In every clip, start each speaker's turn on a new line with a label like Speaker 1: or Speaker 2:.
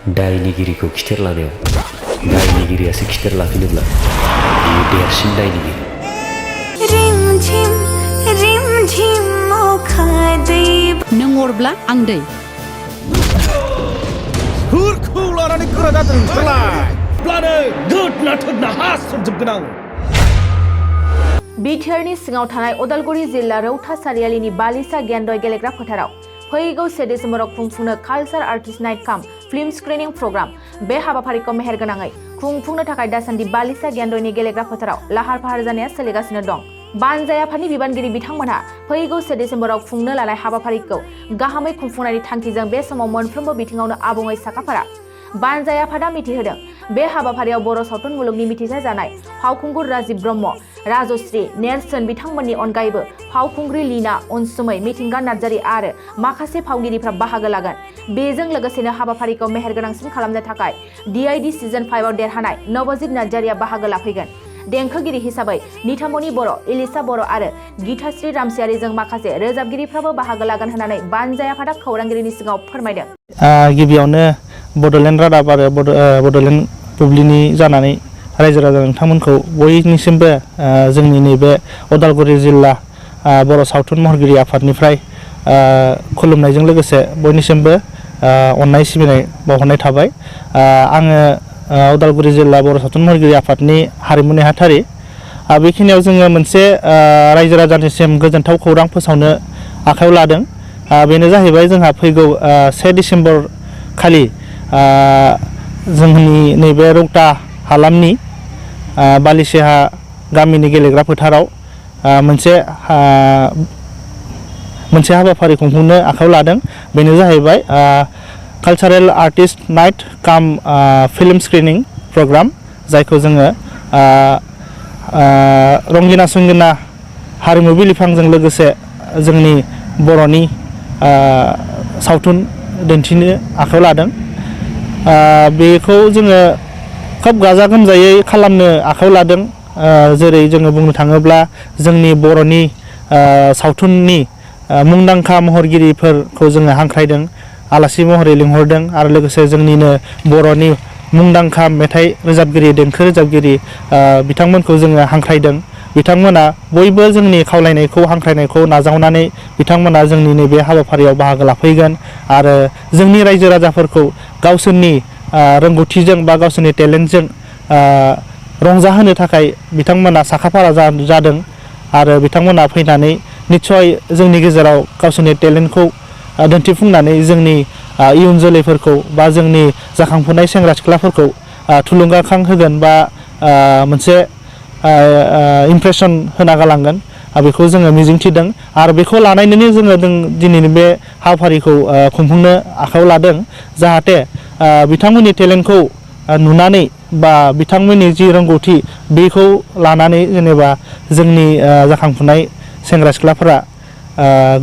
Speaker 1: दायनिगिरिखौ खिथेर लानायाव दायनिगिरियासो खिथेर लाफिनोब्ला बेयो देरसिन दायनिगिरि।
Speaker 2: नों अरब्ला आं दै।
Speaker 3: सोरखौ लानानै गोरा जादों नोंसोरलाय? ब्लानो गोदना थोदना हासोजोबगोन आं।
Speaker 4: बिटिआरनि सिङाव थानाय उदालगुरि जिल्ला रौता सारियालिनि बालिसा गेन्डय गेलेग्रा फोथाराव फैगौ 7 डिसेम्बराव खुंफुंनो कालचार आर्टिस्ट नाइट काम फिल्म स्क्रिनिं प्रग्राम। बे हाबाफारिखौ मेहेरगोनाङै खुंफुंनो थाखाय दासान्दि बालिसा गेन्डयनि गेलेग्रा फोथाराव लाहार फाहार जानाया सोलिगासिनो दं। बानजाय आफादनि बिबानगिरि बिथांमोनहा फैगौ 7 डिसेम्बराव खुंनो लानाय हाबाफारिखौ गाहामै खुंफुंनायनि थांखिजों बे समाव मोनफ्रोमबो बिथिङावनो आबुङै साखाफारा। बानजाय आफादा मिथिहोदों बे हाबाफारियाव बर' सावथुन मुलुगनि मिथिसार जानाय फावखुंगुर राजिब ब्रह्म, राजश्री, नेरसोन बिथांमोननि अनगायैबो फावखुंग्रि लीना, अनसुमै, मिथिंगा नार्जारी आरो माखासे फावगिरिफ्रा बाहागो लागोन। बेजों लोगोसेनो हाबाफारिखौ मेहेरगोनांसिन खालामनो थाखाय DID सिजन 5 आव देरहानाय नवजित नार्जारीया बाहागो लाफैगोन। देंखोगिरि हिसाबै निथामनि बर', इलिसा बर' आरो गीताश्री रामसियारिजों माखासे रोजाबगिरिफ्राबो बाहागो लागोन होननानै बानजाय आफादा खौरांगिरिनि सिगाङाव फोरमायदों।
Speaker 5: गिबियावनो बड'लेण्ड रादाब आरो बड'लेण्ड बुब्लिनि जानानै रायजो राजा नोंथांमोनखौ बयनिसिमबो जोंनि नैबे उदालगुरि जिल्ला बर' सावथुन महरगिरि आफादनिफ्राय खुलुमनायजों लोगोसे बयनिसिमबो अननाय सिबिनाय बावहरनाय थाबाय। आङो उदालगुरि जिल्ला बर' सावथुन महरगिरि आफादनि हारिमु नेहाथारि। बेखिनियाव जोङो मोनसे रायजो राजानिसिम गोजोनथाव खौरां फोसावनो आखायाव लादों। बेनो जाहैबाय जोंहा फैगौ 1 डिसेम्बर खालि जोंनि नैबे रौता हालामनि बालिसेहा गामिनि गेलेग्रा फोथाराव मोनसे हाबाफारि खुंफुंनो आखायाव लादों। बेनो जाहैबाय कालचारेल आर्टिस्ट नाइट काम फिल्म स्क्रिनिं प्रग्राम, जायखौ जोङो रंगिना संगिना हारिमु बिलिफांजों लोगोसे जोंनि बर'नि सावथुन दिन्थिनो आखायाव लादों। बेखौ जोङो खोब गाजा गोमजायै खालामनो आखायाव लादों। जेरै जोङो बुंनो थाङोब्ला जोंनि बर'नि सावथुननि मुंदांखा महरगिरिफोरखौ जोङो हांख्रायदों, आलासि महरै लिंहरदों आरो लोगोसे जोंनिनो बर'नि मुंदांखा मेथाइ रोजाबगिरि, देंखो रोजाबगिरि बिथांमोनखौ जोङो हांख्रायदों। बिथांमोना बयबो जोंनि खावलायनायखौ हांख्रायनायखौ नाजावनानै बिथांमोना जोंनि नैबे हाबाफारियाव बाहागो लाफैगोन आरो जोंनि रायजो राजाफोरखौ गावसोरनि रोंगौथिजों बा गावसोरनि टेलेन्टजों रंजाहोनो थाखाय बिथांमोना साखाफारा जादों आरो बिथांमोना फैनानै निस्सय जोंनि गेजेराव गावसोरनि टेलेन्टखौ दिन्थिफुंनानै जोंनि इयुन जोलैफोरखौ बा जोंनि जाखांफुनाय सेंग्रा सिख्लाफोरखौ थुलुंगाखां होगोन बा मोनसे इमप्रेसन होना गालांगोन। बेखौ जोङो मिजिंथिदों आरो बेखौ लानानैनो जोङो दिनैनि बे हाबाफारिखौ खुंफुंनो आखायाव लादों, जाहाथे बिथांमोननि टेलेन्टखौ नुनानै बा बिथांमोननि जि रोंगौथि बेखौ लानानै जेनेबा जोंनि जाखांफुनाय सेंग्रा सिख्लाफोरा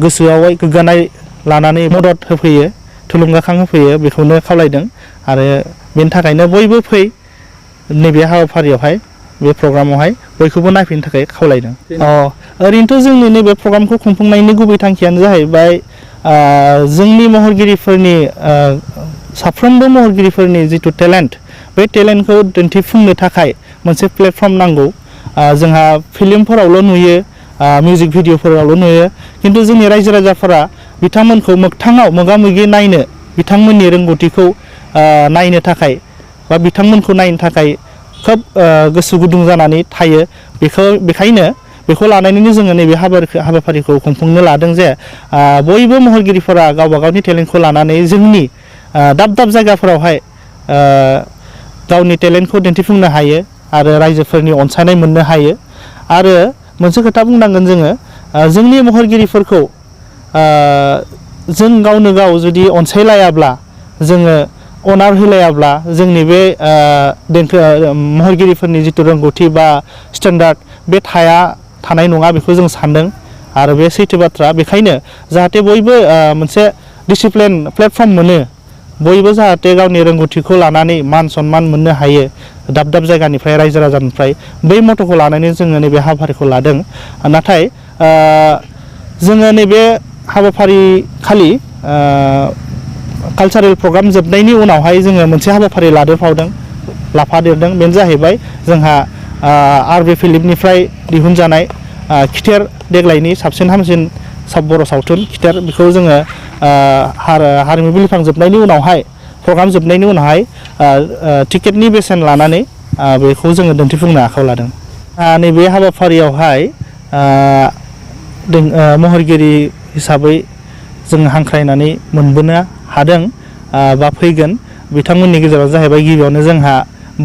Speaker 5: गोसोआवहाय गोग्गानाय लानानै मदद होफैयो, थुलुंगाखां होफैयो, बेखौनो खावलायदों। आरो बेनि थाखायनो बयबो फै नैबे हाबाफारियावहाय, बे प्रग्रामावहाय बयखौबो नायफैनो थाखाय खावलायदों। ओरैनोथ' जोंनि नैबे प्रग्रामखौ खुंफुंनायनि गुबै थांखियानो जाहैबाय जोंनि महरगिरिफोरनि साफ्रोमबो महरगिरिफोरनि जिथु टेलेन्ट, बे टेलेन्टखौ दिन्थिफुंनो थाखाय मोनसे प्लेटफर्म नांगौ। जोंहा फिल्मफोरावल' नुयो, मिउजिक भिडिअफोरावल' नुयो, खिन्थु जोंनि रायजो राजाफोरा बिथांमोनखौ मोगथाङाव मोगा मोगि नायनो, बिथांमोननि रोंगौथिखौ नायनो थाखाय बा बिथांमोनखौ नायनो थाखाय खोब गोसो गुदुं जानानै थायो। बेखायनो बेखौ लानानैनो जोङो नैबे हाबाफारिखौ खुंफुंनो लादों जे बयबो महरगिरिफोरा गावबा गावनि टेलेन्टखौ लानानै जोंनि दाब दाब जायगाफोरावहाय गावनि टेलेन्टखौ दिन्थिफुंनो हायो आरो रायजोफोरनि अनसायनाय मोननो हायो। आरो मोनसे खोथा बुंनांगोन जोङो, जोंनि महरगिरिफोरखौ जों गावनो गाव जुदि अनसायलायाब्ला, जोङो अनार होलायाब्ला जोंनि बे देंखो महरगिरिफोरनि जिथु रोंगौथि बा स्टेन्डार्ड बे थानाय नङा, बेखौ जों सानदों आरो बे सैथो बाथ्रा। बेखायनो जाहाथे बयबो मोनसे डिसिप्लिन प्लेटफर्म मोनो, बयबो जाहाथे गावनि रोंगौथिखौ लानानै मान सनमान मोननो हायो दाब दाब जायगानिफ्राय, रायजो राजानिफ्राय, बै मट'खौ लानानै जोङो नैबे हाबाफारिखौ लादों। नाथाय जोङो नैबे हाबाफारि खालि कालचारेल प्रग्राम जोबनायनि उनावहाय जोङो मोनसे हाबाफारि लाफादेरदों बेनो जाहैबाय जोंहा आर.बि. फिलिपनिफ्राय दिहुनजानाय खिथेर देग्लायनि साबसिन हामसिन बर' सावथुन खिथेर बेखौ जोङो हारिमु बिलिफां जोबनायनि उनावहाय प्रग्राम जोबनायनि उनावहाय टिकेटनि बेसेन लानानै बेखौ जोङो दिन्थिफुंनो आखायाव लादों। नैबे हाबाफारियावहाय महरगिरि हिसाबै जों हांख्रायनानै मोनबोनो हादों बा फैगोन बिथांमोननि गेजेराव जाहैबाय गिबियावनो जोंहा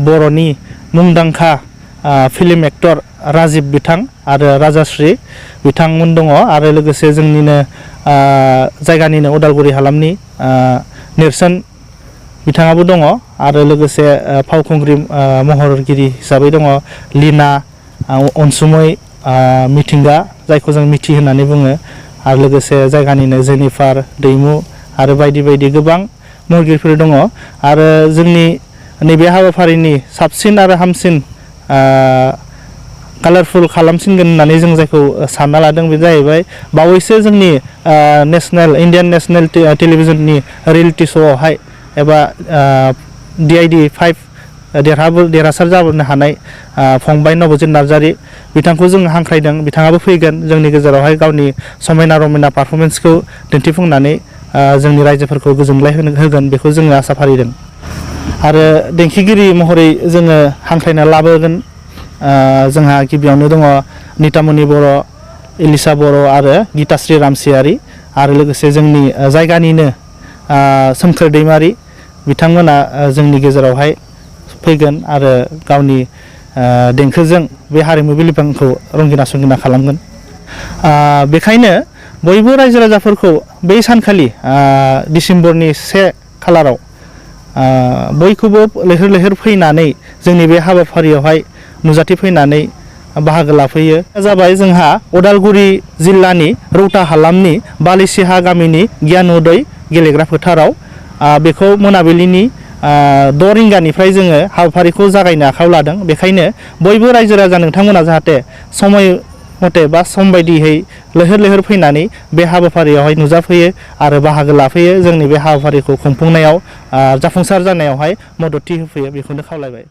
Speaker 5: बर'नि मुंदांखा फिल्म एक्टर राजिब बिथां आरो राजाश्री बिथांमोन दङ आरो लोगोसे जोंनिनो जायगानिनो उदालगुरि हालामनि नेरसोन बिथाङाबो दङ आरो लोगोसे फावखुंग्रि महरगिरि हिसाबै दङ लीना अनसुमै मिथिंगा जायखौ जों मिथि होननानै बुङो आरो लोगोसे जायगानिनो जेनिफार दैमु आरो बायदि बायदि गोबां महरगिरिफोर दङ आरो जोंनि नैबे हाबाफारिनि साबसिन आरो हामसिन कालारफुल खालामसिनगोन होननानै जों जायखौ सानना लादों बे जाहैबाय बावैसो जोंनि इन्डियान नेशनेल टेलिभिजननि रियेलिटि श'आवहाय एबा DID 5 देरहासार जाबोनो हानाय फंबाय नबजित नार्जारि बिथांखौ जों हांख्रायदों बिथाङाबो फैगोन जोंनि गेजेरावहाय गावनि समायना रमायना पारफरमेन्सखौ दिन्थिफुंनानै जोंनि रायजोफोरखौ गोजोनग्लाय होगोन बेखौ जोङो आसा फारिदों आरो देंखोगिरि महरै जोङो हांख्रायना लाबोगोन जोंहा गिबियावनो दङ नितामनि बर' इलिसा बर' आरो गीताश्री रामसियारि आरो लोगोसे जोंनि जायगानिनो सोमखोर दैमारि बिथांमोना जोंनि गेजेरावहाय फैगोन आरो गावनि देंखोजों बे हारिमु बिलिफांखौ रंगिना संगिना खालामगोन बेखायनो बयबो रायजो राजाफोरखौ बै सानखालि डिसेम्बरनि 1 खालाराव बयखौबो लैहोर लैहोर फैनानै जोंनि बे हाबाफारियावहाय नुजाथिफैनानै बाहागो लाफैयो जाबाय जोंहा उदालगुरि जिल्लानि रौता हालामनि बालिसिहा गामिनि गियानोदय गेलेग्रा फोथाराव बेखौ मोनाबिलिनि 6 रिंगानिफ्राय जोङो हाबाफारिखौ जागायनो आखायाव लादों बेखायनो बयबो रायजो राजा नोंथांमोना जाहाथे समय मथे बा सम बायदियै लैहोर लैहोर फैनानै बे हाबाफारियावहाय नुजाफैयो आरो बाहागो लाफैयो जोंनि बे हाबाफारिखौ खुंफुंनायाव जाफुंसार जानायावहाय मददथि होफैयो बेखौनो खावलायबाय।